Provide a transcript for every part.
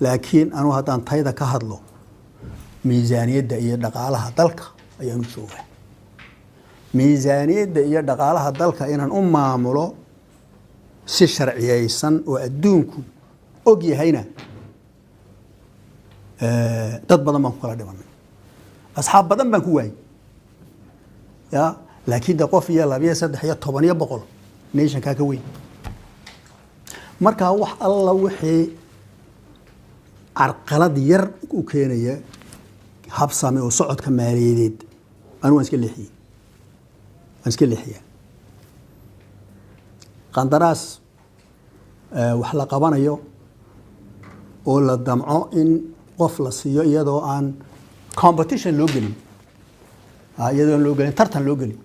Laakiin anugu haddaan tayda ka hadlo, miisaaniyadda iyo dhaqaalaha dalka ayaan u joogaa. Miisaaniyadda iyo dhaqaalaha dalka inaan u maamulo si sharciyeysan oo adduunku og yahayna, dad badan baan ku kala dhimanay, asxaab badan baan ku waayey ya. Laakiin de qof iyo 2 iyo 3 iyo 10 iyo 100 nationkaa ka weyn. Marka wax alla wixii carqalad yar u keenaya habsame oo socodka maaliyadeed, anu waan iska leexiyey, waan iska leexiyaa. Qandaraas wax la qabanayo oo la damco in qof la siiyo iyadoo aan competition loo gelin, iyadoo aan loo gelin tartan loo gelin,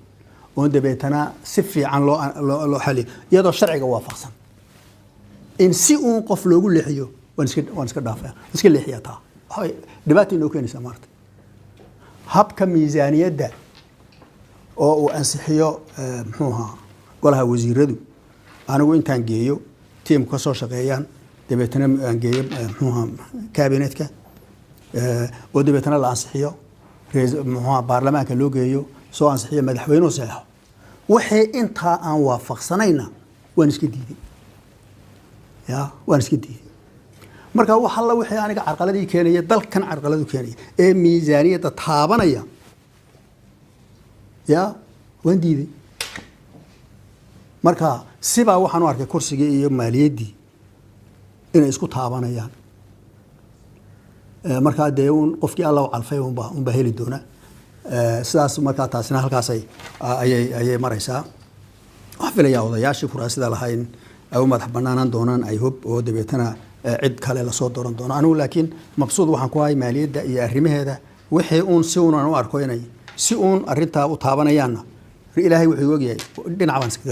oon dabeetana si fiican loo xaliyo, iyadoo sharciga waafaqsan, in si uun qof loogu leexiyo, waan iska dhaafaya, waan iska leexiyaa. Taa waxay dhibaata inoo keenaysaa maarta habka miisaaniyadda oo uu ansixiyo, muxuu ahaa, golaha wasiiradu. Anigu intaan geeyo, tiimku ka soo shaqeeyaan, dabeetana aan geeyo, muxuu ahaa, cabinetka, oo dabeetana la ansixiyo, muxuu ahaa, baarlamaanka loo geeyo, soo ansixiyo, madaxweynuhu saxeexo. Wixii intaa aan waafaqsanayna waan iska diiday ya, waan iska diiday. Marka wax alla wixii aniga carqaladii keenaya, dalkan carqaladu keenaya ee miisaaniyadda taabanaya ya, waan diiday. Marka sibaa waxaan u arkay kursigii iyo maaliyaddii inay isku taabanayaan. Markaa dee un qofkii Alla u calfay unbaa heli doona. Sidaas markaa taasina halkaasay ayay maraysaa. Waxaan filayaa odayaashii kuraasida lahayn ay u madax banaanaan doonaan, I hope, oo dabeetana cid kale lasoo dooran doono. Anigu laakiin mabsuud waxaan ku ahay maaliyadda iyo arrimaheeda. Wixii uun si uun aan u arko inay si uun arrintaa u taabanayaanna, Ilaahay wuxuu ogyahay, dhinac baan iskaga